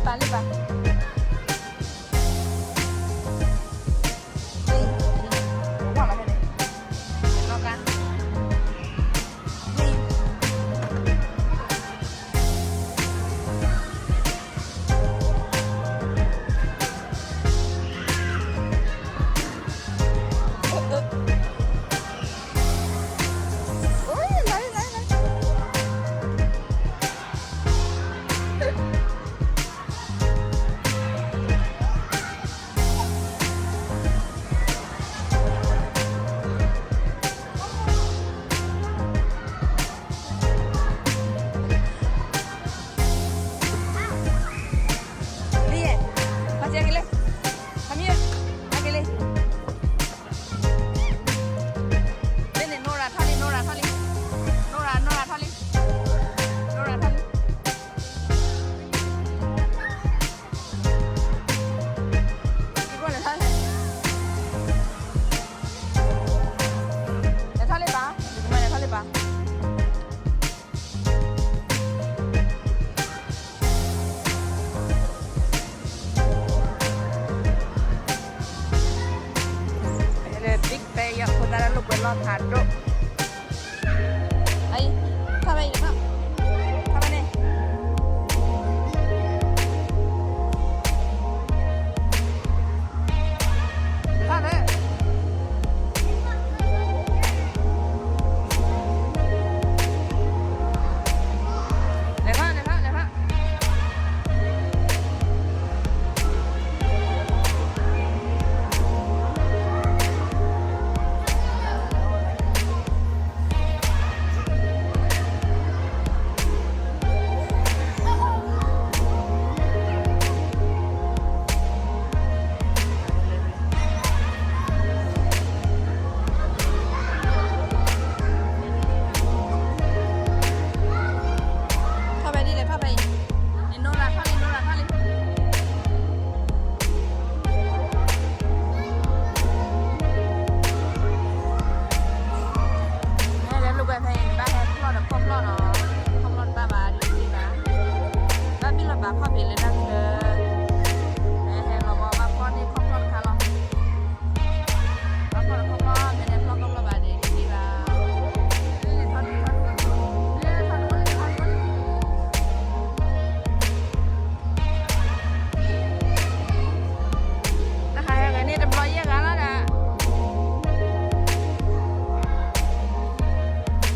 လ့ၣ်ပာ်လ့ၣ်ပာ်, လ့ၣ်, ဝါလီၤဖဲန့ၣ်, နီၢ်ကါ, လ့ၣ် လံ, ဟဲက့ၤလံ, ဟဲမံ, ဟဲက့ၤလံ, လ့ၣ်န့ၣ် နိရၤထီၣ်လံ နိရၤထီၣ်လံ, နိရၤ နိရၤထီၣ်လံ, နိရၤထီၣ်လံ. လဲၤထီၣ်လံဘၣ်, လဲၤထီၣ်လံဘၣ်. ဖဲ big bag ယီၤ ဖိသၣ်လၢလိာ်ကွဲလီၢ်ဖးဒိၣ်, အံၤ, ထီၣ်ဖဲအံၤတခီ, ထီၣ်ဖဲန့ၣ်, ထီၣ်ဖဲ လဲၤထီၣ် လဲၤထီၣ် လဲၤထီၣ်. ထီၣ်ဖဲဒ်လဲၣ် ထီၣ်ဖဲအံၤ, နနိရၤထီၣ်လံ နိရၤထီၣ်လံ. နဟဲလၢလိာ်ကွဲဖဲအံၤ နဘၣ်ဟဲဖျီၣ်ဒီးခီၣ်ဖျီၣ်နီၤ, ခီၣ်ဖျီၣ်တဘၣ်ဘၣ်ဒ်န့ၣ်ဘၣ်, ဘၣ်ဘံၣ်လီၤဘၣ်ခီၣ်ဖံးလၢတၢ်ဖံးလၢ, ဟဲလီၤဘၣ်ဘၣ်ဖျီၣ်န့ၢ်ခီၣ်ဖျီၣ်တခါလီၤ. ဘၣ်ဖျီၣ်ဒီးခီၣ်ဖျီၣ် မ့ၢ်နဖျီၣ်ခီၣ်ဖျီၣ်ဘၣ်န့ၣ် ဒ်န့ၣ်ဘၣ်. တၢ်ဟးဟဲဂၤန့ၣ် တဘျီယဲၢ်ဂၤလီၤဒီး, ပှၤဟ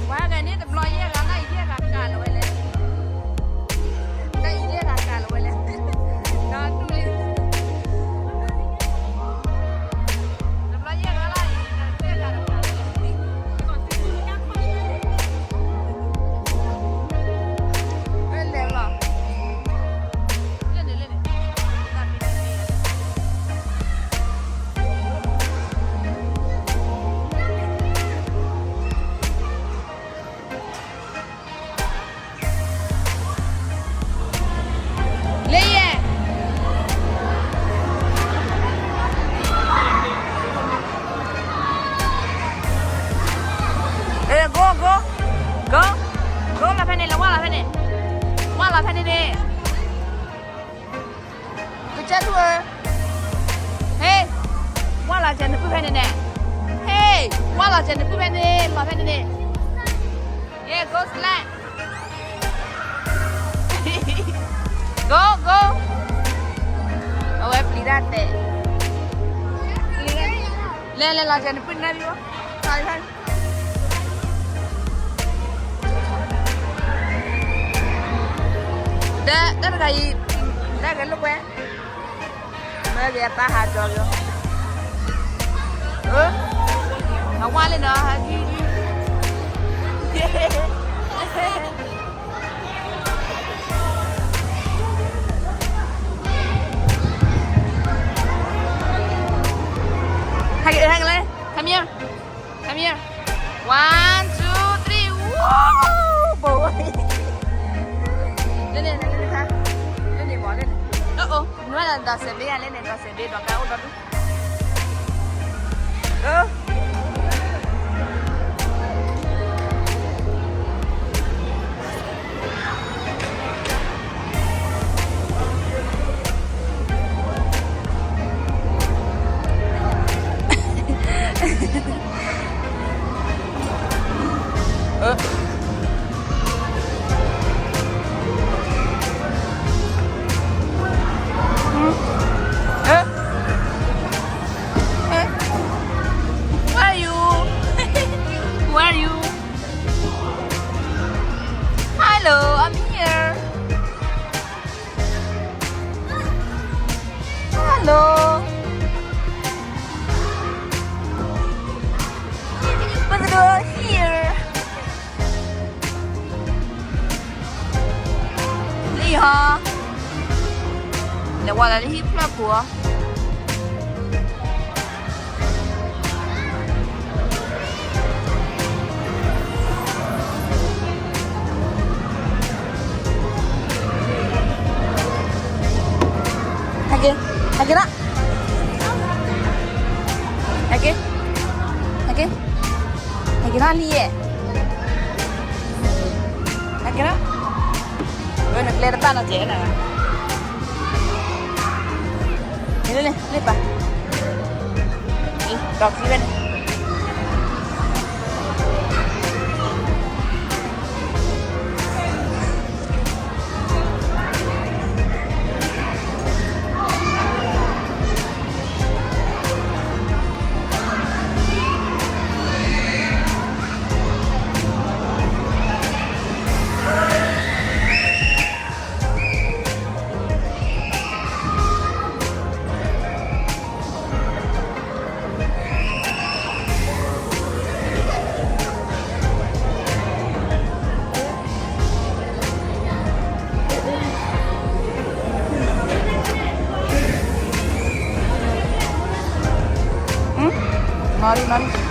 ဲဂၤန့ၣ် တဘျီယဲၢ်ဂၤလီၤ ယဲၢ်ဂၤကၤလီၤဝဲလဲၣ်, တၢ်အံၤယဲၢ်ဂၤကၤလီၤဝဲလဲၣ်, ဒီးတူၢ်လံ တဘျီယဲၢ်ဂၤလီၤအံၤ တၢ်ယဲၢ်ဂၤတကၤလီၤဝဲလဲၣ်. လဲၤလီၤ, လဲၤန့ၣ် လဲၤန့ၣ်, လ့ၣ်ယဲၢ် အဲ go go go, go လီၤဖဲန့ၣ် လဲၤဝါလီၤဖဲန့ၣ်, ဝါလီၤဖဲန့ၣ်န့ၣ်, ကစၢ်ထူၣ်ဧၢ, ဟ့ၣ်, ဝါလီၤစဲၤနပုၢ်ဖဲန့ၣ်န့ၣ်, ဟ့ၣ်, ဝါလီၤစဲၤနပုၢ်ဖဲန့ၣ် လီၤဖဲန့ၣ်န့ၣ်, ယဲၢ် go slide, go go, အဝဲပျံၤတၢ်တဲာ်, လဲၤလဲၤလီၤစဲၤနပုၢ်နၢ်ဘံၣ်ဘၣ်, ဒီးတၢ်တဂၤအံၤ, တၢ်ဂဲၤလိာ်ကွဲ, မ့ၢ်ဂဲၤအပၢ်ဟးဒီးလီၤ, အဝါလံနီၤ, ဟဲက့ၤ, ဟဲက့ၤလၢ, come here, come here, one two three, woo, ဘိး, လၢန့ၣ်, လၢန့ၣ်, လၢန့ၣ်ဘၣ်, လၢန့ၣ်, အအိၣ်, နဝဲဒၣ်ဒီးစဲးဘ့ၣ်ယၤ လၢန့ၣ်ဒီးစဲးဘ့ၣ်ဒီးကအိၣ်ဒီးဒူၣ် အၢ, လဲၤဝဲလၢဟံၣ်ဖျၢၣ်ပူၤအီၤ. ဟဲက့ၤ, ဟဲက့ၤနီၤ, ဟဲက့ၤ, ဟဲက့ၤ, ဟဲက့ၤနီၤလံယဲၢ်, ဟဲက့ၤနီၤ, အၢ နကျဲတဘၣ်နီၤကဲးနၤ, န့ၣ် လ့ၣ်ပာ်, ဒီးခံဝဲန့ၣ် နီၢ်ဒံနီၢ်ဒံ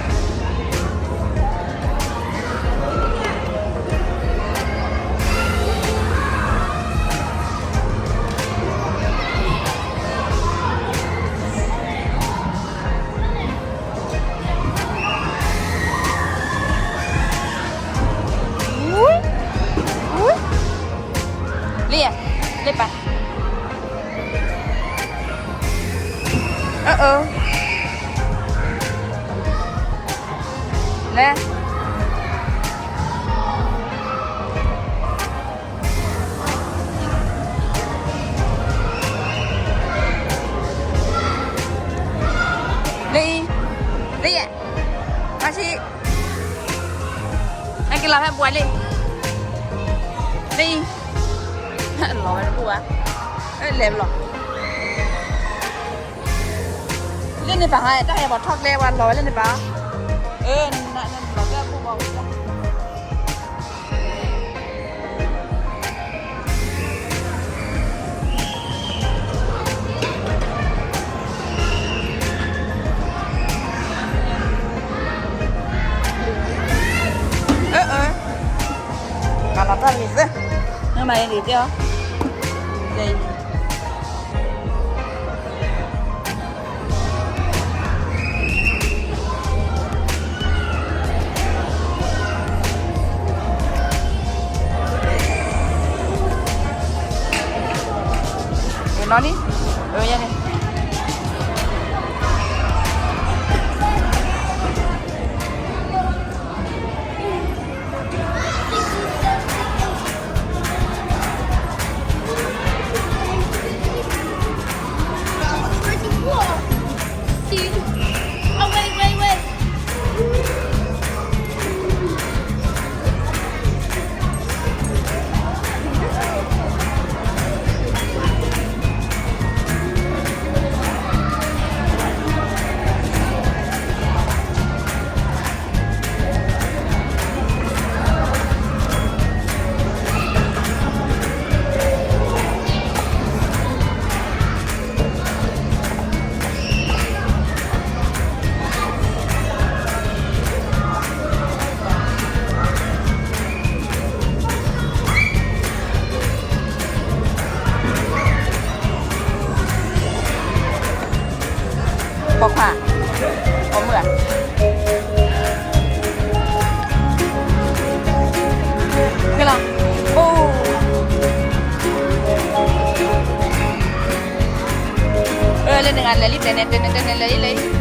လ့ၣ်, လ့ၣ်ပာ်, အၢ အၢ လဲၤ လ့ၣ်အံၤ, လ့ၣ်ယဲၢ်, မၤဆံး, ဟဲက့ၤလီၤဖဲပှၤလ့ၣ်, လ့ၣ်အံၤ, လီၤဝဲတဘူၣ်ဘၣ်, လဲၤဘလီၤ, လ့ၣ်န့ၣ်ပာ်ဟါ တၢ်ဟဲပှၤထီၣ်ကျဲ ပှၤလီၤဝဲလၢန့ၣ်ပာ်, အၢ နလီၤဖဲဘူၣ်ဘၣ်ဝဲ အၢ အၢ မၤလီၤတၢ်လံၤသၢ, နမၤန့ၣ်လံၤတဲအီၤ, ယဲအံၤ နီၢ်နံၣ်, အၢ ယဲန့ၣ် ပိာ်ခွါ, ပိာ်မုၣ်ဧါ, ကလီၤ, အိၣ်, အၢ လၢန့ၣ်ဂၤလဲၤလံ တဲနဲတဲနဲတဲနဲ လဲၤလံ လဲၤလံ.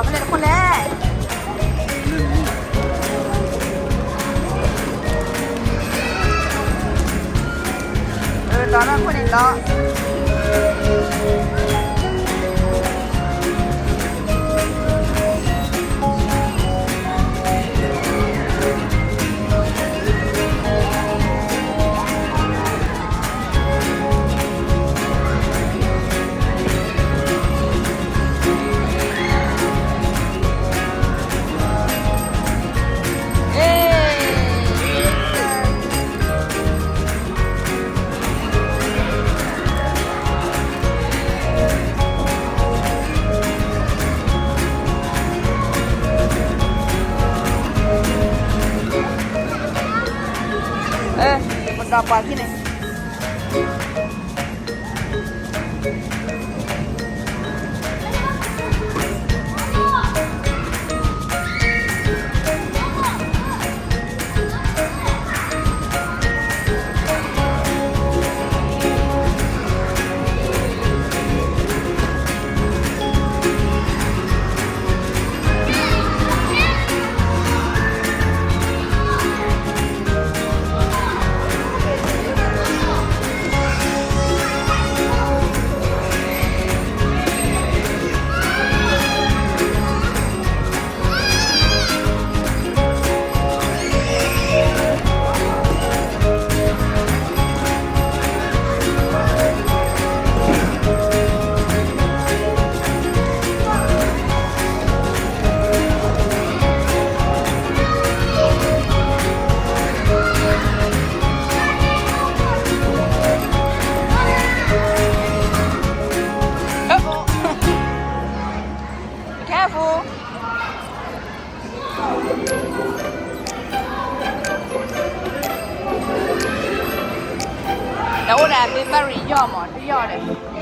ဖဲလဲၣ်တခိၣ်လဲၣ်. အၢ လီၤလီၤခိၣ်န့ၣ်လီၤ. ပဒီးပှၤခံန့ၣ် Careful. Be careful. တၢ်အိၣ်ဒီး Burberry ယီၢ်မး တယီၢ်ဒီး